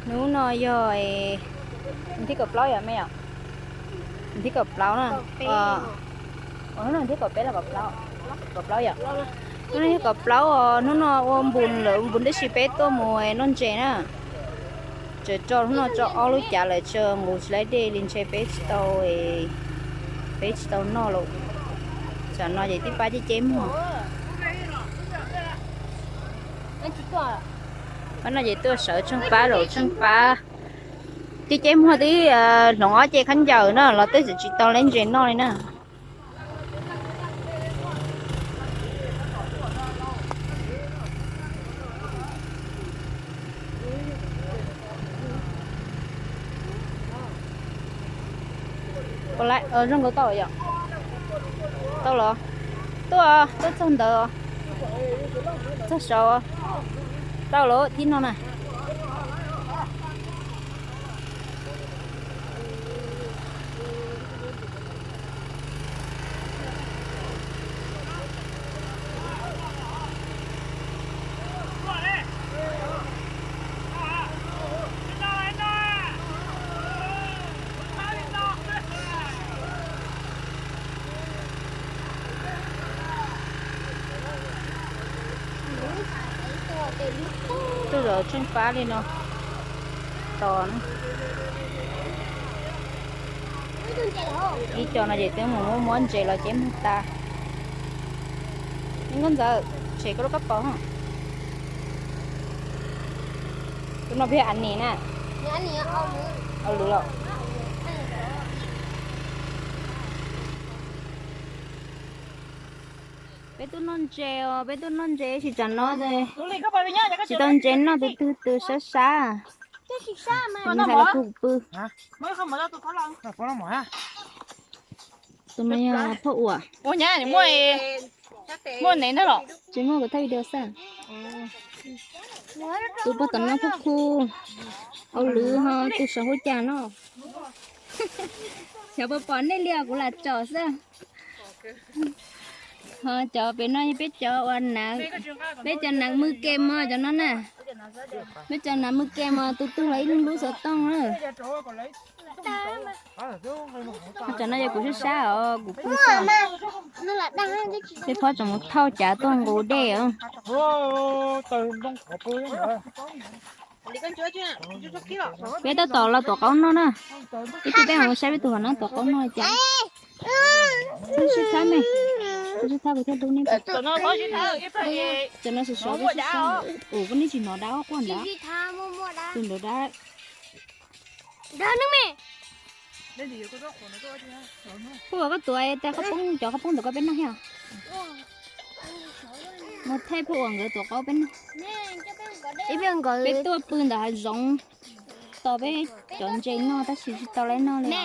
Hnub no yog thib kaum plaub yom me yom? Thib kaum plaub na. Hnub no thib kaum peb los kaum plaub? Kaum plaub yom. Hnub no yog kaum plaub os, hnub no ua npus lawm, ua npus tab sis peb tuaj mus noj ntses na. Tseem tso hnub no tso ob lub cav lawm, tseem nqus tsis laib dej li, ntshe peb tsis tau, peb tsis tau noj lawm. Tsam no ces tib pab ceb ceb muag. Pab no ces tuaj sawv tsheej pab zaum tsheej pab. Ceb ceb muag twb hloov ob ce khaub ncaws na los twb tsis tau laib ntses noj li na. Zoo nkaus tau yom? Tau los? Tuaj, tuaj txog ntawd, txog saud. Tau los thib no na. Tuaj zaum tsheej pab li no. Tos na. Ib co no ces twb mus muab muab ntses los ceb muag tas. Nkauj Ntxawm, tshem koj lub kab paus. Tus no peb yog Anis na. Au lwm los. Peb tuaj noj ntses os, peb tuaj noj ntses tab sis tsam no tsis tau ntses noj, tus twg tus sab sab. Nws hais los kuv pw. Tus no yog phauj Uam. Tsis muaj, kuv thaij video xwb. Tus pog tom no phauj Khu, au lwm ho tus saum huab cam no. Xyov puas pom nej li os, kuv lam tsom xwb. Ho cov pem no yog peb cov uas, peb cov nav mw ke mos cov no na. Peb cov nav mw ke mos tus tug los ib lub xov tooj na. Ho cov no yog kuv sab sab os, kuv pw xwb. Peb phob tseem mus thauj cav tuaj nqus dej os. Peb tab tom los tuav qaub noj na. Ib pliag peb mam mus saib peb tus hom no tuav qaub noj li cas. Sib thab me, sib thab kuv thiaj hlub nej. Cov no sov sov peb sib thab. Ua koj neb tsis hnov dab quaj ntawd. Tus ntawd dab. Puas koj tuav tas qhov poob, cov qhov poob ntawd koj peb noj thiab. Mus thaij Phauj Uas nkawd tuav qaub peb noj. Ib pliag nkawd peb tuaj pw ntawm hav zoov tos peb cov ntses noj tab sis tsis tau laib noj li.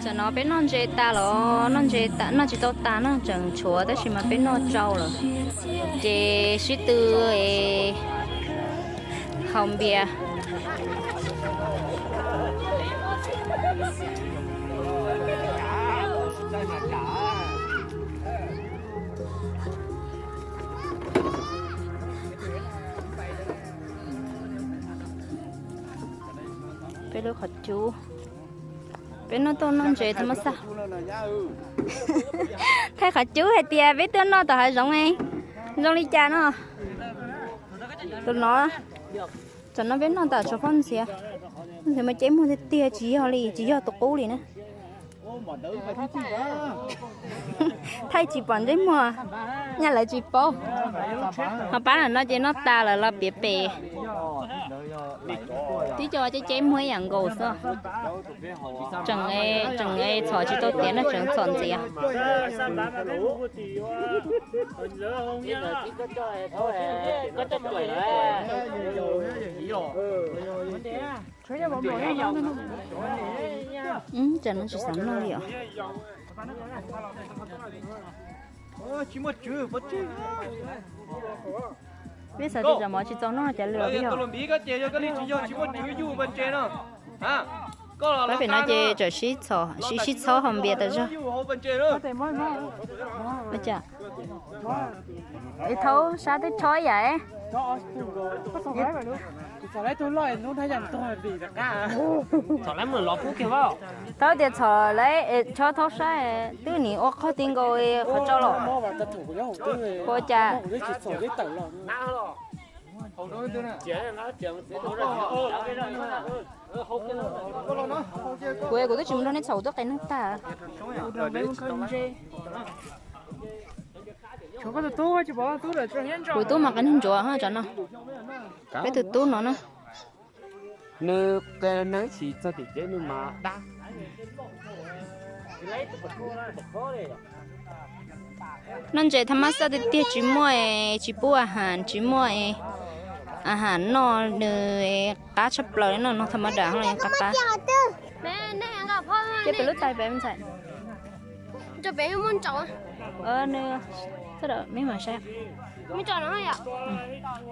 Tsam no peb noj ntses tas los noj ntses, noj tsis tau tas no tseem tshuav tab sis mas peb noj tsau lawm. Ces sib tw haus npias. Peb lub qhov cub. Peb noj tuaj noj ntses tus mab xaj. Thaij qhov cub hais tias peb tuaj noj tom hav zoov zoo li cas no. Tus no, tam no peb noj tas tshuav phob ntxhiav. Phob ntxhiav mas ceb muag tiag tiag tsis yog li, tsis yog tus qub li na. Thaij tsis pom ntsej muag, nyaj lawv tsis paub. Ho pab no ces noj tas lawm los piav pem. Tib co ceb ceb muag ib yam nkaus xwb. Tseem, tseem txhom tsis tau tiav no, tseem txhom ntxiv. Tsam no tsis xav noj li os. Peb xav tias tsam mov tsis txaus noj cas lwm os. Pab pem no ces tseem sib txhom, sib sib txhob haus npias tas zog. Es thaub sab twb chob ib yam. Thaub tias txhom lawm, chob thaub sab twb nim ua qog ti nkaus qhov tso los. Ua cas? Kuv, kuv twb tsis mus nrog nej txhom, kuv twb qe neeg tag. Kuv tub mas qe neeg ntsuav tsam no. Peb tus tub no na. Nws qe neeg tsis txog tim tsev nws mas dab. Noj ntses tha mab xaj tiag tiag, tsis muaj, tsis pub a has, tsis muaj a has noj, nws qab tshaj plaws li no, no tha mab dam qab qab. Ces pem lub tais pem ntxhais. Nws, me mam saib.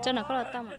Tso no koj los tau mas.